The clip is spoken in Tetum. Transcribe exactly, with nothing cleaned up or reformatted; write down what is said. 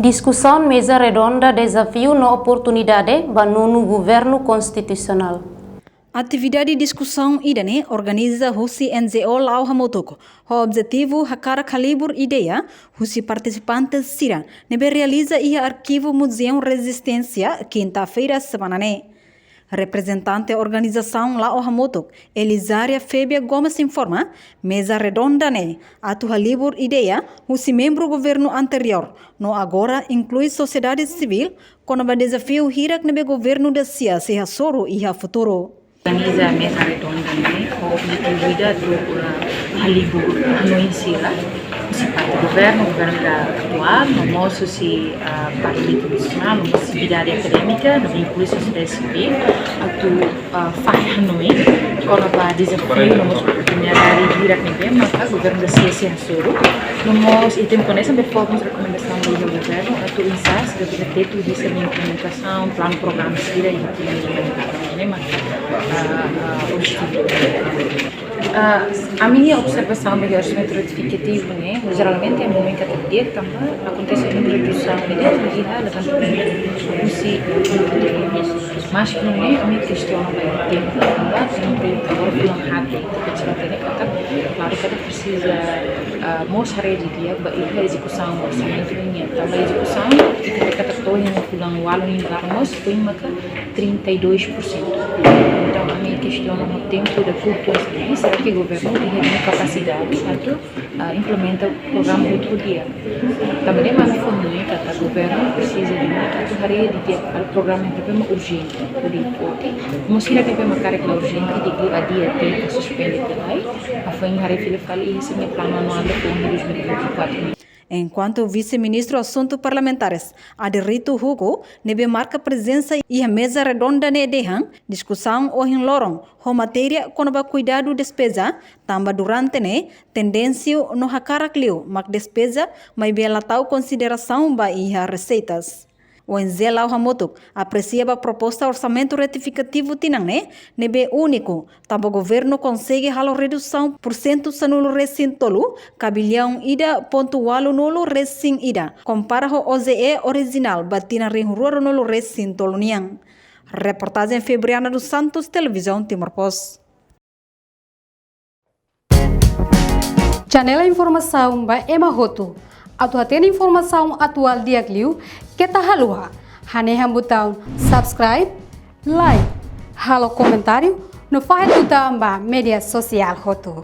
Diskusaun meza redonda dezafiu no oportunidade ba nonu governu konstitusionál. Atividade diskusaun ida-ne'e organiza husi N G O la'o hamutuk, ho objetivu hakarak halibur ideia husi partisipante sira ne'ebé realiza iha Arkivu Museum Rezisténsia, kinta-feira semana ne'e. Reprezentante organizasaun la'o hamutuk, Elizária Febia Gomes informa, meza redonda ne'e atu halibur ideia husi membru governu anteriór, no agora inklui sosiedade sivíl, kona-ba dezafiu hirak ne'ebé governu da-sia sei hasoru iha futuru. Organiza meza redonda ne'e ho objetivu ida atu, eh, halibur hanoin sira husi parte governu, governu ida atuál, no mós husi, ah, Parlamentu Nasionál, no mós husi komunidade akadémika, no inklui sosiedade sivíl, atu, ah, fahe hanoin kona-ba dezafiu no mós oportunidade hirak ne'ebé maka governu da-sia sei hasoru, no mós ita koñese be fó mós rekomendasaun ba iha governu atu oinsá sira bele tetu husi implementasaun planu programa sira iha tinan ida ne'e maka, ah, ah, objetivu. Ah, ami-nia observasaun ba iha orsamentu retifikativu ne'e, jeralmente ami hanoin katak di'ak tanba akontese introdusaun ida iha levantamentu husi, mas ne'e ami kestiona ba iha tempu, tanba tempu agora fulan haat, ita kestiona ne'e katak, klaru, katak presiza, ah, mós haree didi'ak ba iha ezekusaun orsamentu nian, tanba ezekusaun ita katak to'o iha fulan ualu nia laran mós foin maka trinta e dois por cento. Entaun, ami kestiona ho tempu ida kurtu hanesan ne'e, será que governu iha kapasidade atu, ah, implementa programa hotu di'ak? Tanba ne'e mak ami fó hanoin katak governu presiza de atu haree didi'ak programa ne'ebé mak urjente, hodi forte, mas sira ne'ebé mak karik la urjente, di'ak adia tiha, suspende tiha lai, atu haree fila fali iha sira-nia planu anuál ba dois mil e vinte e quatro. Enkuantu Vise-Ministru Asuntu Parlamentares, Aderito Hugo, ne'ebé marka prezensa iha meza redonda ne'e dehan, diskusaun ohin loron ho matéria kona-ba kuidadu despeza, tanba durante ne'e tendénsiu no hakarak liu mak despeza, maibé la tau konsiderasaun ba iha reseitas. O N G la'o hamutuk apresia ba proposta orsamentu retifikativu tinan ne'e, ne'ebé úniku, tanba governu konsege halo redusaun pursentu sanulu-resin-tolu ka biliaun ida pontu ualunulu-resin-ida, kompara ho O J E orijinál ba tinan rihun rua ruanulu-resin-tolu nian. Reportajen Febriana dos Santos, Televizaun Timor Post. Janela informasaun ba ema hotu. Atu hatene informasaun atuál di'ak liu, keta haluha hanehan butaun subscribe, like, halo komentáriu, no fahe tutan ba média sosiál hotu.